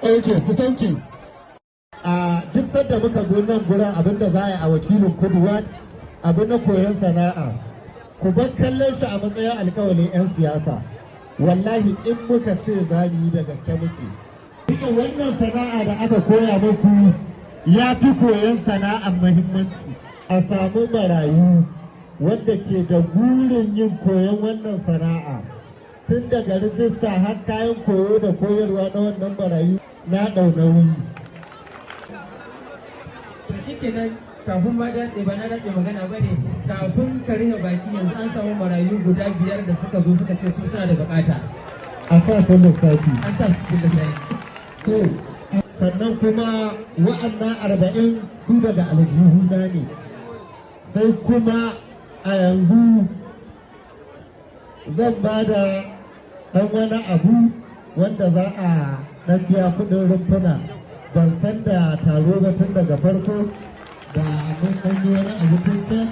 Ok, ku sauke. A duk sanda muka zo nan gurin, abinda za a yi a Wakilin Kudu, abu na koyon sana'a, ku bar kallon shi a matsayin alkawalin 'yan siyasa. Wallahi in muka ce za mu yi, da gaske muke. Rike wannan sana'a da aka koya muku ya fi koyon sana'a muhimmanci. A samu marayu wanda ke da burin yin koyon wannan sana'a, tun daga rijista har kayan koyo da koyarwa na wannan marayu, na ɗau nauyi. To shikenan, kafin ma datse, ba na datse magana ba ne, kafin ka rufe baki yanzu an samu marayu guda biyar da suka zo suka ce su suna da bukata. A sa sun lissafi. An sa su cikin lissafi. So sannan kuma wa'annan 40 su daga aljihuna ne. Sai kuma a yanzu zan ba da ɗan wani abu wanda za a ɗan biya kuɗin rumfuna. Ban san da taro ba tun daga farko, da mun ɗan yi wani abu tun can.